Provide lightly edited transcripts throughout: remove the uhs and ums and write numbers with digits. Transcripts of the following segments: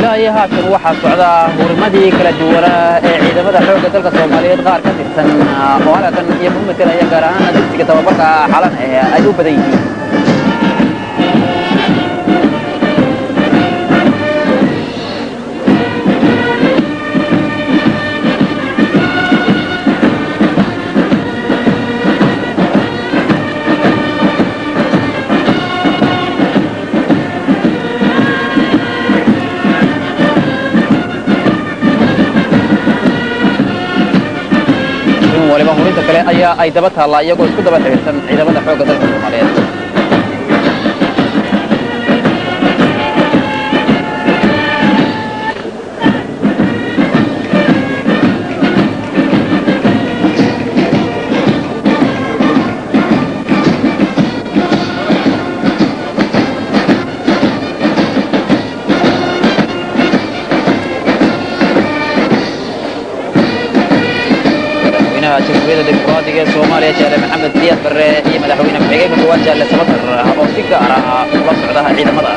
Ilaa iyo haatan waxaa socda hurimadii kala duwanaa ee ciidamada xoogga dalka Soomaaliyeed qaar ka tirsan oo halkan iyagu u metelaya, gaar ahaan dugsiga tababarka Xalan ee ay u badan yihiin. Waliba hurinta kale ayaa ay daba taallaa, iyagoo isku daba xiriirsan ciidamada xoogga dalka Soomaaliyeed. Madaxweynaha Jamhuuriyadda Dimuqraadiga ee Soomaaliya, Jaale Maxamed Siyaad Barre, iyo madaxweyne ku-xigeenka koowaad, Jaale Samatar, oo si gaar ah ula socda ciidamada.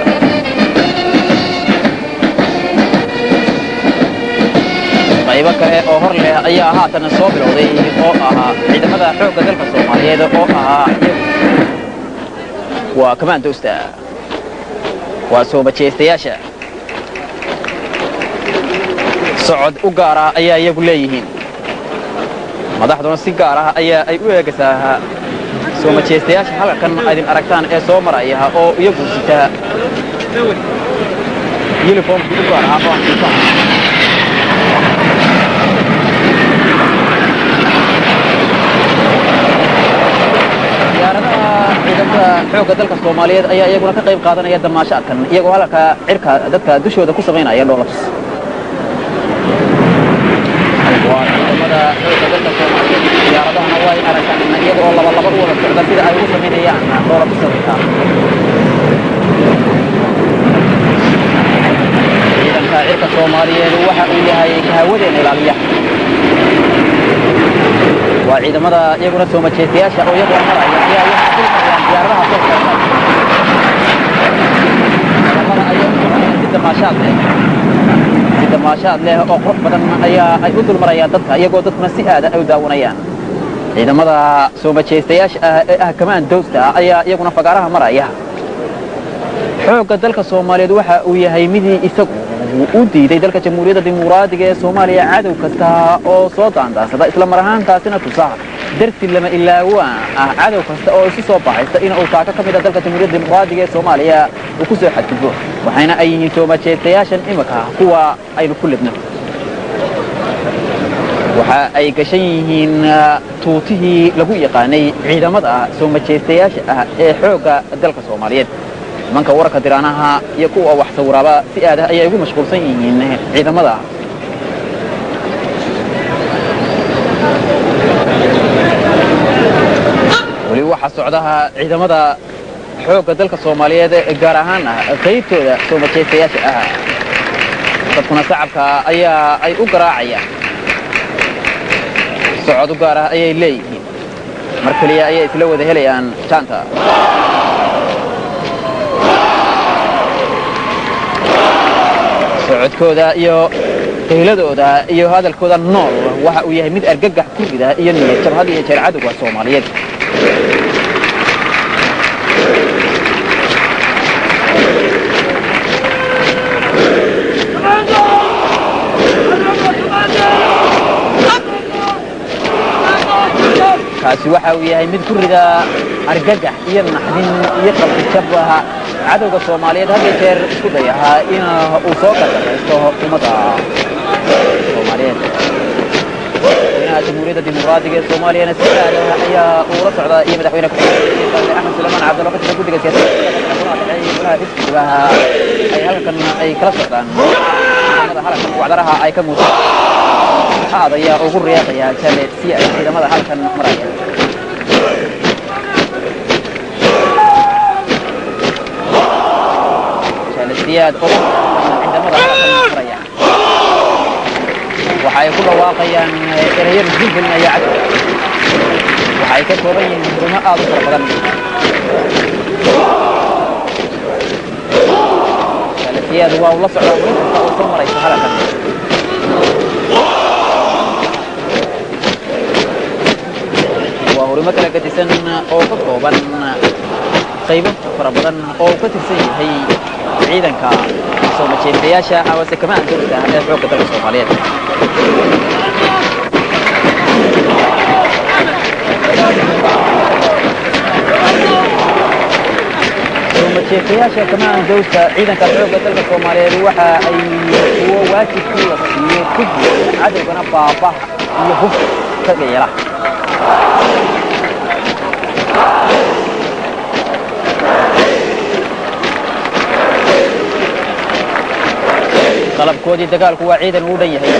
Qaybo kale oo hor leh ayaa haatan soo bilowday oo ahaa ciidamada xoogga dalka Soomaaliyeed oo ahaa iyagu waa kamaandoosta, waa soo majeestayaasha. Socod u gaar ah ayaa iyagu leeyihiin, madaxduna si gaar ah ayaa ay u eegaysaa soo majeestayaasha halkan aydin aragtaan ee soo maraya oo iyagu sita yuniformkii u gaar ah oo xafiifaha. Diyaaradaha ciidamada xoogga dalka Soomaaliyeed ayaa iyaguna ka qayb qaadanaya damaashaadkan, iyagoo halka cirka dadka dushooda ku samaynaya dhoolatus. Waa ciidamada xoogga dalka Soomaaliyeed, diyaaradahana way aragtaan iyaga oo laba laba u wada socda sida ay ugu samaynayaan dhoolatusaka. Ciidanka cirka Soomaaliyeed waxa uu yahay kahawadeena ilaaliya. Waa ciidamada iyaguna soo majeestayaasha oo iyaguna maraya ayaa waxaa dul marayaan diyaaradaha soo socda. Labada ayaa u soconaya si damaashaad leh, si damaashaad leh oo qurux badan ayaa ay u dul marayaan dadka, iyagoo dadkuna si aada ay u daawanayaan. Ciidamada soo majeestayaasha ah ee ah kamaandowsta ayaa iyaguna fagaaraha maraya. Xoogga dalka Soomaaliyeed waxa uu yahay midii isagu u diiday dalka Jamhuuriyadda Dimuqraadiga ee Soomaaliya cadow kasta oo soo daandaansada, isla mar ahaantaasina tusa darsi lama ilaawaan ah cadow kasta oo isu soo baxaysta in uu taako ka mid a dalka Jamhuuriyadda Dimuqraadiga ee Soomaaliya uu ku soo xadgudbo. Waxayna ay yihiin soo majeestayaashan imika kuwa aynu ku libno. Waxa ay gashan yihiin tuutihii lagu yaqaanay ciidamada soo majeestayaasha ah ee xoogga dalka Soomaaliyeed. Nimanka wararka diraanaha iyo kuwa wax sawiraaba si aad ah ayay ugu mashquulsan yihiin ciidamada. Weli waxaa socdaha ciidamada xoogga dalka Soomaaliyeed, gaar ahaan qaybtooda soo majeestayaasha ah. Dadkuna sacabka ayaa ay u garaacayaan, socod u gaar ah ayay leeyihiin. Mar keliya ayay isla wada helayaan jaanta. Socodkooda iyo qayladooda iyo hadalkooda nool waxa uu yahay mid argagax ku rida iyo niyad jab had iyo jeer cadowga Soomaaliyeed. Kaasi waxa uu yahay mid ku rida argagax iyo naxdin iyo qalbijab cadowga Soomaaliyeed had iyo jeer isku dayahaa in uu soo gardaraysto ummadda Soomaaliyeed. Madaxweynaha Jamhuuriyadda Dimuqraadiga ee Soomaaliyana si aada ayaa uula socdaa iyo madaxweyne ku-xigeenka Axmed Suleymaan Cabdalla ka tirsan guddiga siyaasadda golaha dhexe iyo golaha xisbigaha ay halkan ay kala socdaan ciidamada halkan wacdaraha ay ka muujiyaan. Aad ayaa ugu riyaaqaya Jaale si ay ciidamada halkan maraya. Jaale Siyaad oo ciidamada halkan maraya waxa ay ku dhawaaqayaan erayo gilgelinaya cadowga. Waxa ay ka kooban yihiin hurumo aad u fara badan. Jaale Siyaad waa uu la socdaa hurin kasta oo soo maraysa halkan. Waa hurimo kala gadisan oo ka kooban qaybo fara badan oo uu ka tirsan yahay ciidanka soo majeestayaasha amase kamaandoosta ee xoogga dalka Soomaaliyeed. Soo majeestayaasha kamaandoosta ciidanka xoogga dalka Soomaaliyeed waxa ay kuwo waajibkii la siiyo ku guda cadowgana baabah iyo hub kaga yeela. Qalabkoodii dagaalku waa ciidan uu dhan yahay.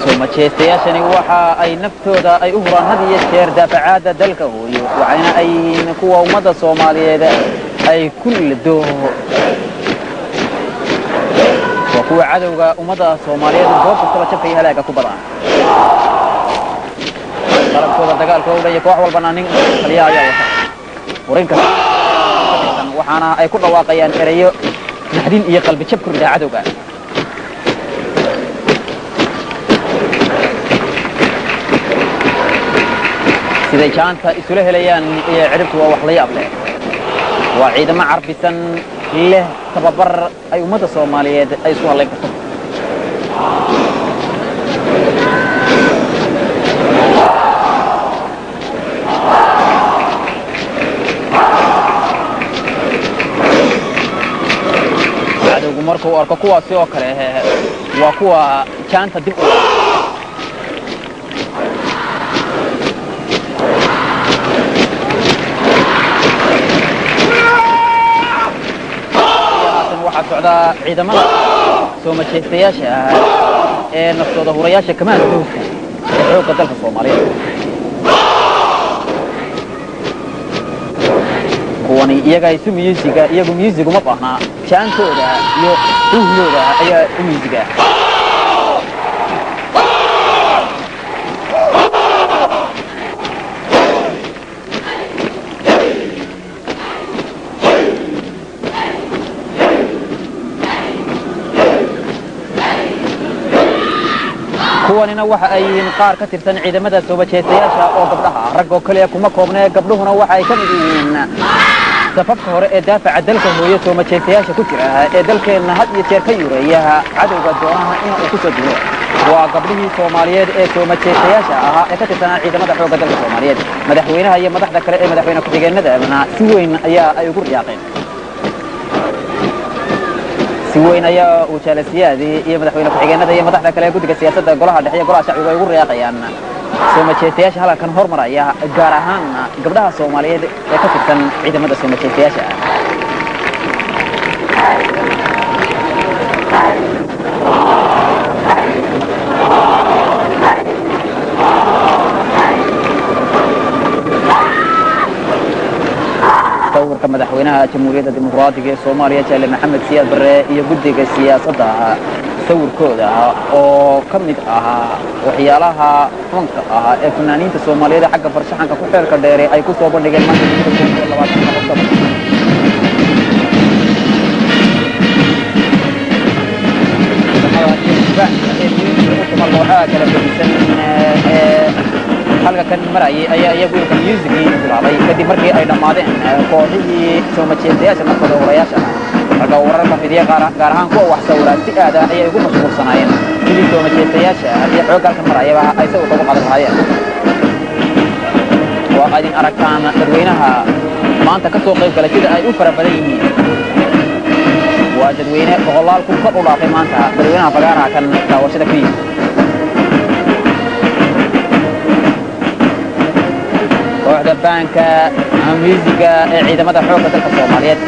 Soo majeestayaashani waxa ay naftooda ay u huraan had iyo jeer daafacaadda dalka hooyo, waxayna ay yihiin kuwa ummadda Soomaaliyeed ay ku lido, waa kuwa cadowga ummadda Soomaaliyeed goob kastaba jabka iyo halaaga ku badan. Qalabkooda dagaalka u dhan iyo koox walbana nin taliya ayaa wata hurin kasta, waxaana ay ku dhawaaqayaan ereyo naxdin iyo qalbi jab ku rida cadowga. Siday jaanta isula helayaan iyo cidhibtu waa wax la yaab leh. Waa ciidamo carbisan leh tababar ay ummadda Soomaaliyeed ay isku hadlayn karto. Cadowgu markuu arko kuwaasi oo kale waa kuwa jaanta dib u waxaa socdaa ciidamada soo majeestayaasha ah ee naftooda hurayaasha kamaandoosta ee xoogga dalka Soomaaliyeed. Kuwani iyaga isu myuusiga, iyagu myuusig uma baahnaa, jaantooda iyo ruuhdooda ayaa u myuusiga. Kuwanina waxa ay yihiin qaar ka tirsan ciidamada soo majeestayaasha oo gabdhaha ah. Rag oo kaliya kuma koobnee, gabdhuhuna waxa ay ka mid yihiin safafka hore ee daafaca dalka hooyo soo majeestayaasha ku jira ee dalkeenna had iyo jeer ka yureeya cadowga doonaha in uu ku soo duulo. Waa gabdhihii Soomaaliyeed ee soo majeestayaasha ahaa ee ka tirsanaa ciidamada xoogga dalka Soomaaliyeed. Madaxweynaha iyo madaxda kale ee madaxweyne ku-xigeenadana si weyn ayaa ay ugu riyaaqeen. Si weyn ayaa uu jaalasiyaadii iyo madaxweyne ku-xigeenada iyo madaxda kale ee guddiga siyaasadda golaha dhexe iyo golaha shacbigu ay ugu riyaaqayaan soo majeestayaasha halkan hormaraya, gaar ahaan gabdhaha Soomaaliyeed ee ka tirsan ciidamada soo majeestayaasha ah. Sawirka madaxweynaha Jamhuuriyadda Dimuqraadiga ee Soomaaliya Jaale Maxamed Siyaad Barre iyo guddiga siyaasadda sawirkooda oo ka mid ahaa waxyaalaha fanka ahaa ee fanaaniinta Soomaaliyeed xagga farshaxanka ku xeelka dheere ay ku soo bandhigeen maanta 2020 Oktoobar. Kooxaha kala gedisan ee halka kan marayay ayaa iyagu ilka musigii bilaabay kadib markii ay dhammaadeen kooxihii soo majeestayaasha naftooda hurayaasha ah. Ragga wararka fidiya gaar ahaan kuwa wax sawira si aada ayay ugu mashquulsanaayeen sidii soo majeestayaasha iyo xoogga halkan marayaba ay sawirka ugu qadan lahaayeen. Waa idin aragtaan dadweynaha maanta ka soo qayb galay sida ay u fara badan yihiin. Waa dadweyne boqolaal kun kor u dhaafay maanta dadweynaha fagaaraha kan daawashada ku yimid. Kooxda baanka ama muusiga ee ciidamada xoogga dalka Soomaaliyeed.